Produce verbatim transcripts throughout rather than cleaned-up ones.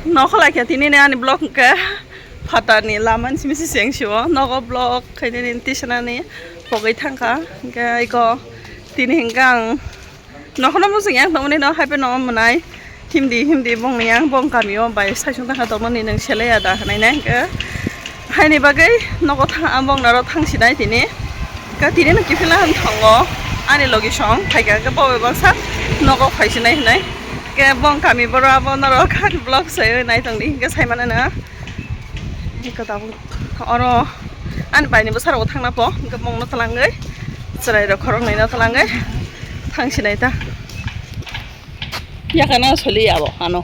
Nokho laikha tini ni ani vlog hwnkhe phatani lama ni simi se cheng sio. Nogo vlog khainani tisanani pogwi thangkha. Hwnkhe iko tini hwnkhe ang nokhono bujing yang tongmani no haiphano mwnai himdi himdi bongni yang bong kamio bai saisung thangkha tongmani nwng selai ya da hwnai nai hwnkhe. Haini bagwi nogo thang, ang bong naro thang sinai tini. Ka tini no kiphilna han thango ani logi song phaikha, hwnkhe bo bai baksa nogo phai sinai hinai. Ke bong kami boro abo norok khan vlog sai nai tongdi, hwnkhe sai mano na. Hwnkhe tabuk oro ani bai ni bwsarok thangna po, hwnkhe bong no twlangwi chwrai rok khorok nai no twlangwi thang sinai ta. Yakana soli abo ano.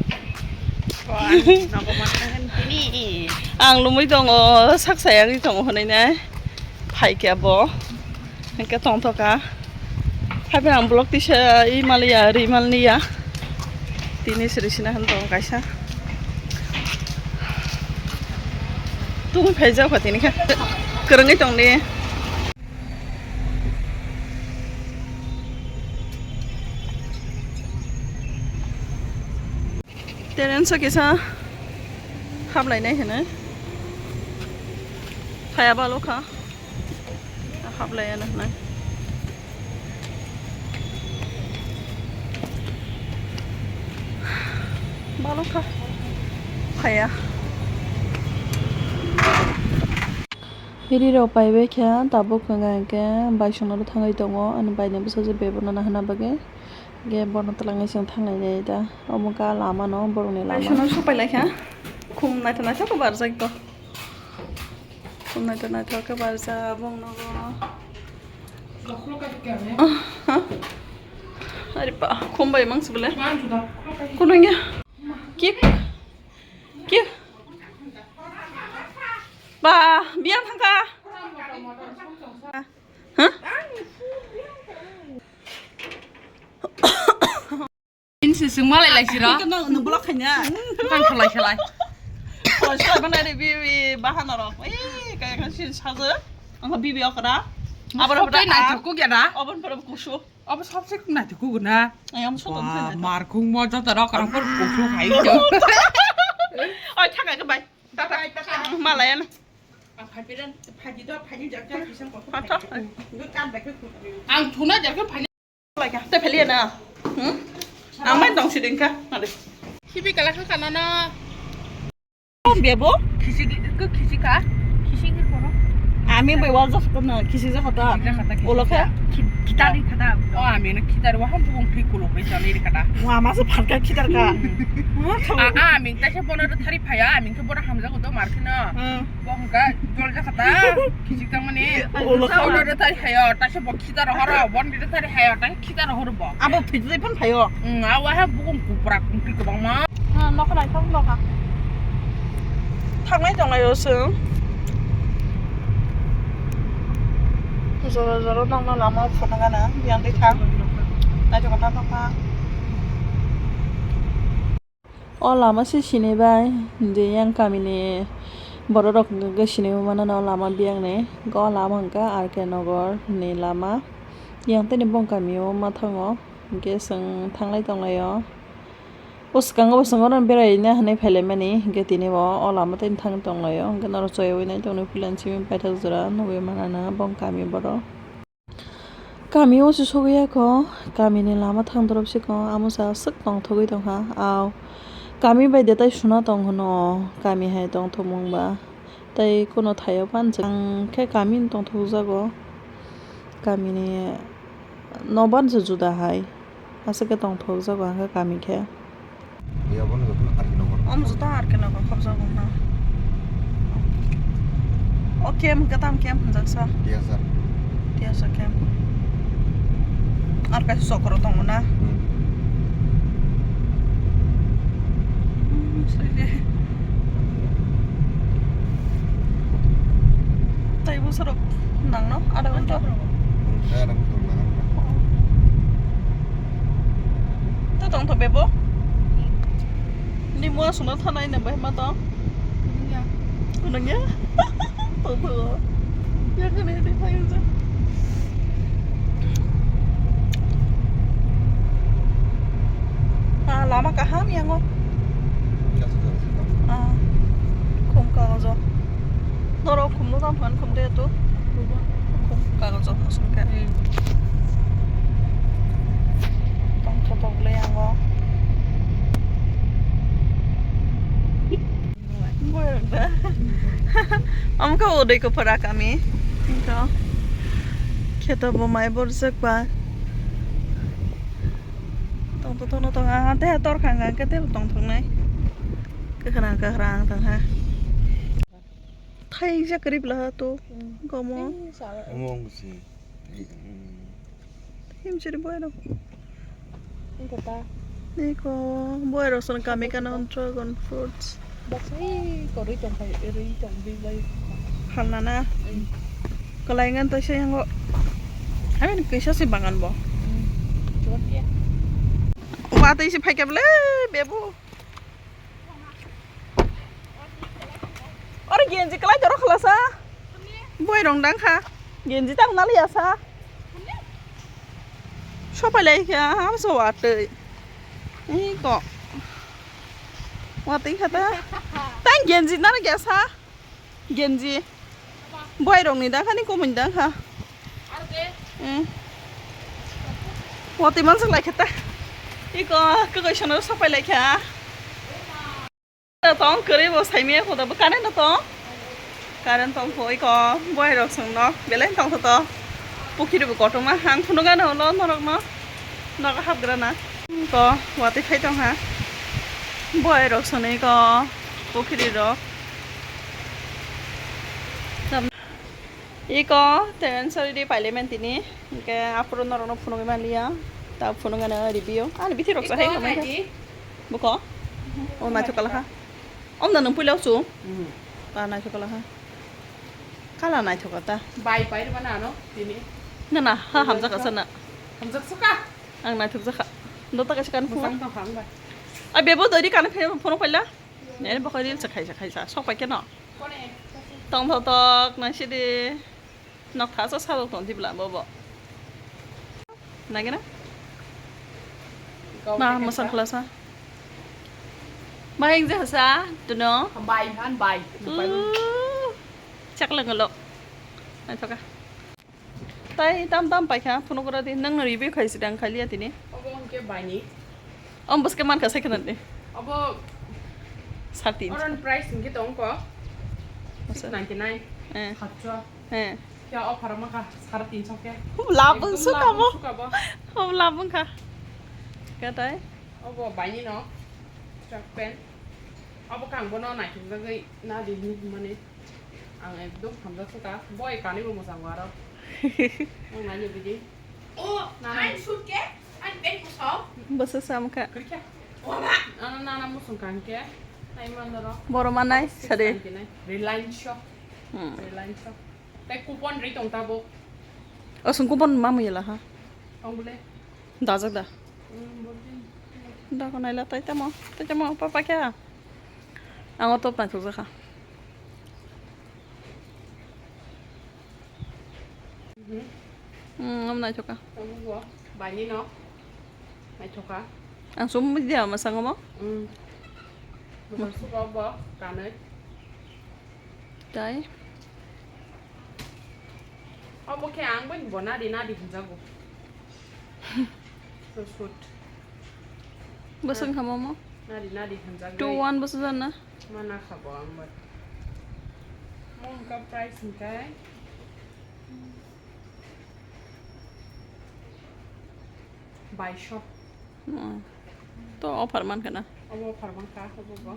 Ang lumui tongo, sak sayangwi tongo hwnwi nai. Phaikhe abo. Hwnkhe tongthoka. Haiphano ang vlog tisa i maliya, ri maliya. Tini sri sina hwn tongo kaisa. Tungwi phaijak kha tini khe. Kwrwngwi tongdi. Terence kisa haplainai hinwi phaiya balo kha, haplaiya hinwi balo kha phaiya. Rirok paibai khe tabuk hwnka hwnkhe baisongno thangwi tongo, ani baini bwsajwk bebakno nahana bagwi. Ge bono twlangwi chwng thanglai nai da. Omo wngkha lama no, borokni lama. Baisongno sopai lai kha. Khum naithok naithok khe barjak to. Khum naithok naithok khe barjak bong nogo. Ari pa, khum bai mang sibole. Kunungya. Kik. Kik. Ba, biya thangkha. Huh? Insi sing malai lai siro. Kan no, no block khaina. Kan khalai khalai. Oh, sai bana re bi, bi, bahana rok. Eh, kaya kan si saje. Ang bi bi okra. Abra abra. Nai tuku gya da. Oban para kusu. Abo sabse nai tuku guna. Ay, ang so. Markung mo jata rok rang por kusu khai. Oi, thaka ke bai. Tata, tata. Malaya na. Ang thuna jarke phai. Te pheliya na. Hmm? Ang mai tong siding ka. Ade. Sibi kala kha kana na. Bebo? Khisi ko khisi ka. Khisi ni kono. Ami bai wal jak na khisi jak kata. Khisi jak kata, khisi jak. Ulo khe? Khitari kata. Oh, ami na khitari wa ham bung thik kulo bai jani kata. Wa ma se pharka khitar ka. Ami ta se bono thari phaya, ami ke bono hamja ko to mar khina. Hmm. Bo hwnkha jol jak kata. Khisi jak mani. Ulo khe? Bono thari phaya, ta se bo khitar horo, bon bi thari phaya, ta khitar horo bo. Abo phitri phan phayo. Hmm, awa ha bung kupra kungti kwbangma. Ha, nokha naithok nokha. Thangnai tonglaio chwng. Jora jora nokno lama phunukgana, biyang twi thang. Naithok naithok kha. O lama se sinai bai, je yang kamini borok rok hwnkhe sinai mano o lama biyang ni. O lama hwnkha R K Nogor ni lama. Yang tini bong kamio ma thango, hwnkhe chwng thanglai tonglaio. O swkango bo chwng oro beraina hinwi phailaimani, hwnkhe tini bo o lama tei thang tonglaio, hwnkhe norok choyaui nai tongni puila simi paithak jora nugui manana bo kami borok. Kami o se sogwi yakho, kamini lama thang dorop se kho, amo sa swk tongthogwi tongkha. Au kami bai de tai suna tong hwno, kami hai tongthokmung ba tei kuno thaio panjak. Ang khe kamini tongthokjago, kamini. Nobar se juda hai. Aswk khe tongthokjago ang khe kami khe. Omo joto R K Nogor khobjago wngkha. O camp hwnkhe tamo camp hwnjaksa? Tiyasa. Tiyasa camp. Ar kaisa chokro tongo na? Hmm. Hmm, srele. Tai bwsarok nangno adha ghonta. Hmm, adha ghonta nang. Ta tongtho bebo? Ni mua sungna thanai nang bai ma tong? Kunungya. Kunungya? Tongtho. Ya kene di phai unja. Ah, lama kaham yango. Ah, khum kagojo. Norok khum no tang phan khum de tu. Khum kagojo mosong khe. Hmm. Tong thotok le yango. Boy da. Amka odoi ko para kami. Ko. Kheto bo mai borjak ba. Tong to tong no tong a te tor khang khang khe te tong thok nai. Kwkhwrang kwkhwrang tong ha. Thaijak kwrwi bwla ha to. Hmm. Gomo. Tei sal. Omo wng si. Hmm. Him chiri boy rok. Wng kha ta. Eko boy rok song kami kana dragon fruits. Baksa eko rwi tong khai, rwi tong bwi lai. Halna na. Hmm. Kwlai ngan to se yango. Amin kisa se bangan bo. Hmm. Chuwak ya. Wa tei se phai kable bebu. Oro genji kwlai dorok khlasa. Boi rong dang kha. Genji tang nali asa. Sopai lai kha, ham so watwi. Iko. Watwi kha ta. Tang genji nang kya sa? Genji. Boi rong ni dang kha ni komoi dang kha. Hmm. Watwi mansuk lai kha ta. Iko, kwkoi sono sopai lai kha. Tong kwrwi bo saimaya kho da bo current no tong. Current tong kho iko boy rok song no belai tong kho to. Pukhiri bo kotorma hang phunuk ano ulo norok no. Nogo hapgra na. Ko watwi phai tong ha. Boy rok song no iko pukhiri rok. Iko ten sori di parliament tini. Hingke aphuru norok no phunugwi manliya. Ta phunuk ano review. Ani bithi rok sa hai khamai kha. Buko? O naithok kala kha. Om na nung puila uchu. Hmm. Ba naithok kala kha. Kala naithok ta. Bai pai rwma na ano tini. Na na ha hamjak asa na. Hamjak suka. Ang naithok jakha. Dota kaisa kan phunuk. Musang tong khang ba. Ai bebo dori kan phunuk paila. Nere bokoi ril sa khaisa khaisa sok pai keno. Tong thok tok nang sidi. Nok tha sa sa tong tibla bobo. Nagina? Kau Ma teka mosang sa. Khlasa. Ma hing je hasa duno. Bai han bai. Uh, chak lang lo. Ai thoka. Tai tam tam pai kha phunuk ra di nang no review khai sidang khai liya tini. Obo hingke bai ni. Om bwske man kha second hand ni. Obo Sar tin. Oron price hingke tong ko. Asa. Six ninety nine. Eh. Khatcho. Eh. Kya offer ma kha sar tinso ke. Labung su kabo. Labung su kabo. Om labung kha. Katai. Obo bai ni no. Track pant. Obo kang bono naituk jagwi na di hinwi hwnmani. Ang ekdom hamjak suka. Boy kani bo mwchang aro. Ang nai ni bidi. O, nana. Ang suit ke, ang pant kusong. Bwsa sam kha. Kiri khe. Wala. Nana, nana musung kang khe. Nai man doro. Boro manai, sade. Reliance shop. Hmm. Reliance shop. Tai coupon ri tong tabuk. O sung coupon ma mui la ha. Tong bole. Dajak da. Hmm, bole. Da ko nai la tai tamo. Tai tamo papa kya. Ang o top nai thok jakha. Hmm, om naithoka. Tabuk bo, bai ni no. Naithoka. Ang sum dia masang mo? Hmm. Bukan suka bo, kanai. Tai. Obo khe ang bai bo nadi nadi hinjago. So sweet. Bosong khamo mo? Nadi nadi hinjago. Two one bosong jana? Mana khabo ang bai. Mo hwnka price hwnkai. Baisho. Hmm. To offer man kana? Obo offer man ka, obo bo.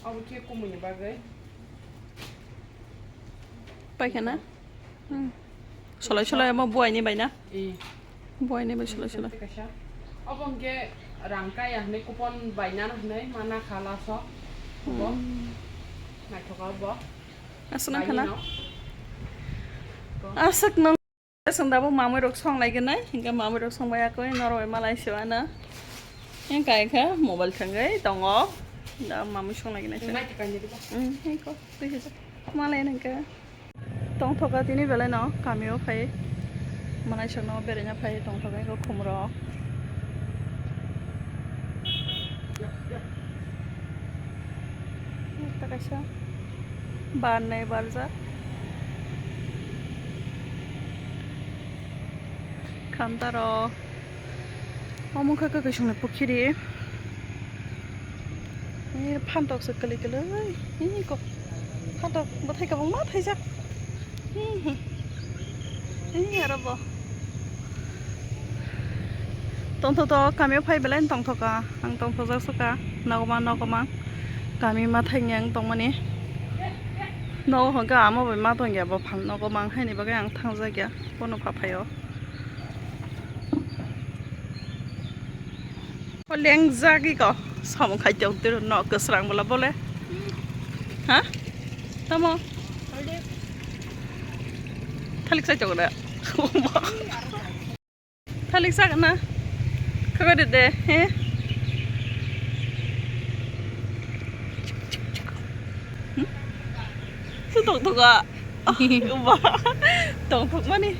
Obo khe kumui ni bagwi. Pai kana? Hmm. Solai solai omo buai ni bai na? Eh. Buai ni bai solai solai. Kaisa. Obo hwnkhe rang kaya hwnwi coupon bai nana hwnwi mana kha laso. Obo. Hmm. Naithoka obo. Aswk nang khana? Aswk nang. Chwng dabo mamui rok song lai gwnai, hinkhe mamui rok song bai yakwi norok bai malai se ano. Hinkhe hinkhe mobile thwngwi tongo. Da mamui song lai gwnai se. Nai tikang jadi ba. Hmm, hinkhe twi se. Malai hinkhe. Tongthoka tini belai no kamio phai. Malai sakno beraina phai tongthoka hinkhe khumrok. Kaisa bar nai barjak. Khamtaro. Omo khe kwkwi songni pukhiri. Ee, phantok se kwlwi kwlwi. Ee, kok. Phantok bwthai kwbangma thaijak. Ee, he. Ee, aro bo. Tongthok tok, kamio phai belai tongthok ka. Ang tongthokjak suka. Nokma, nokma. Kami ma thangya ang tongmani. Nogo hwnkhe amo bai ma tongya bo phal nogo mang haini bagwi ang thangjak ya. Bono pha phaio. O lengjagwi ko samung khai tong tiro no kwsrang bwla bole. Ha? Tamo? Thalik sai tong da. Thalik sa na. Khaga de de. He? Hmm? Su tong tong a. Uba. Tong tong mani.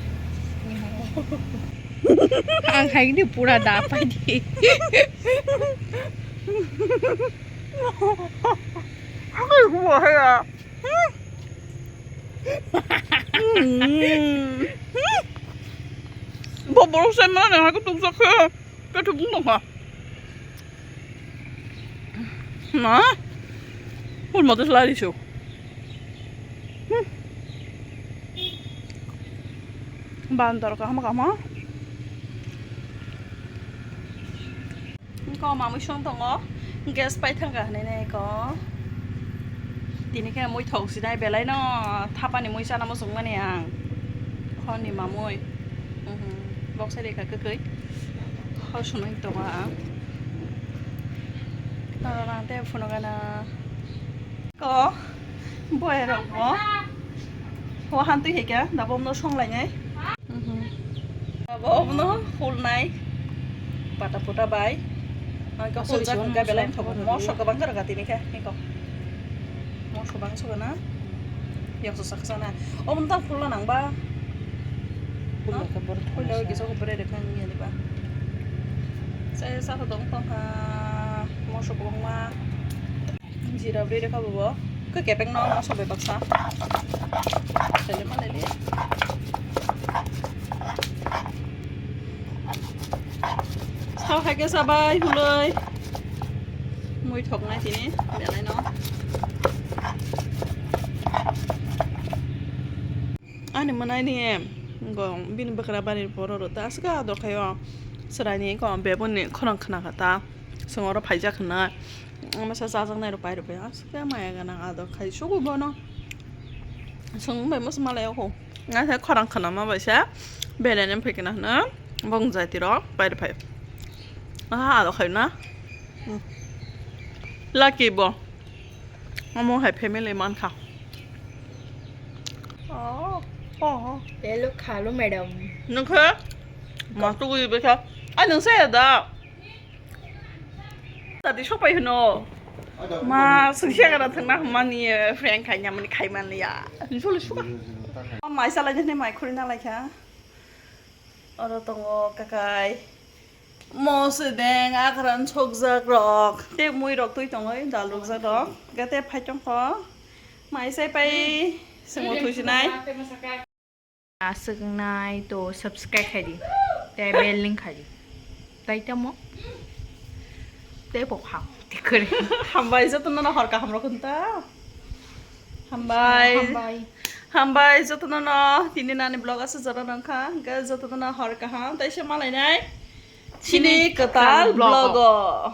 Ang hai ni pura da pai di. Hai gua ya. Hmm. Bo borok sai mani hai khe tukjak khe. Khe thubung tong kha. Na? Hur moto salai risu. Hmm. Bandor kaham kaham. Ko mamui song tongo, gas pai thangkha hinui nai ko. Tini khe mui thok sinai belai no thapani mui chana muchung mani ang. Honi mamui. Mhm. Bok sai lekha kwkwi. Hor sumui tongo ang. Tara rang te phunugo na. Ko, boyarok bo. Ho hantwi hai khe, dabo omno songlainai. Mhm. Dabo omno hulnai. Pata puta bai. Ang khe huljak hwnkhe belai thok. Moso kwbang khe rwkha tini khe, eko. Moso bangso gana. Yakso saksa na. Omno tang hulna nangba. Hulna khe borok. Hulna kisa ko bere de kang ni ba. Sai sa tong tong kha. Moso kwbangma. Jira bere kha bo. Khe kepeng no moso bai baksa. Sele ma le le. Sao hai khe sabai huloi. Mui thok nai tini belai no. Ani mwnai ni em, go bini bwkra bari borok rw ta aswk ador khaio. Chwraini ko beboni khorang khna kha ta. Chwng oro phaijak hwnna. Masa chajaknai rok pai rw pai aswk maya gana ador khai sugo bono. Chwng bai masa malai o kho. Nasa khorang khna ma bai sa. Belai nem phai kena hwnna. Bong jati rok pai rw pai. Aha ador khai na. Lucky bo. Omo hai family man kha. Oh, oh. Hello, khalo madam. Nung khe? Ma tugui bwsa. Ai nung se da. Tadi sopai hino. Ma sungsia gara thangna mani friend khaina mani khai man ya. Sulu suka. Mai salai ne mai khuri na lai kha. Oro tongo kakai. Mosodeng, akran sokjak rok, tei mui rok twi tongoi, dal rukjak rok, gate phai tongkho, mai sai pai, swngo thusinai. Aswk wngnai to subscribe khai di, tei bell ring khai di, tai tamo, tei bo ha, tei kwrwi. Hambai jotono no hor kaham rok hwnta. Hambai. Hambai. Hambai jotono no, tini nani vlog aswk jora nang kha, hwnkhe jotono no hor kaham, tei se malainai. Chini kwtal vlog o.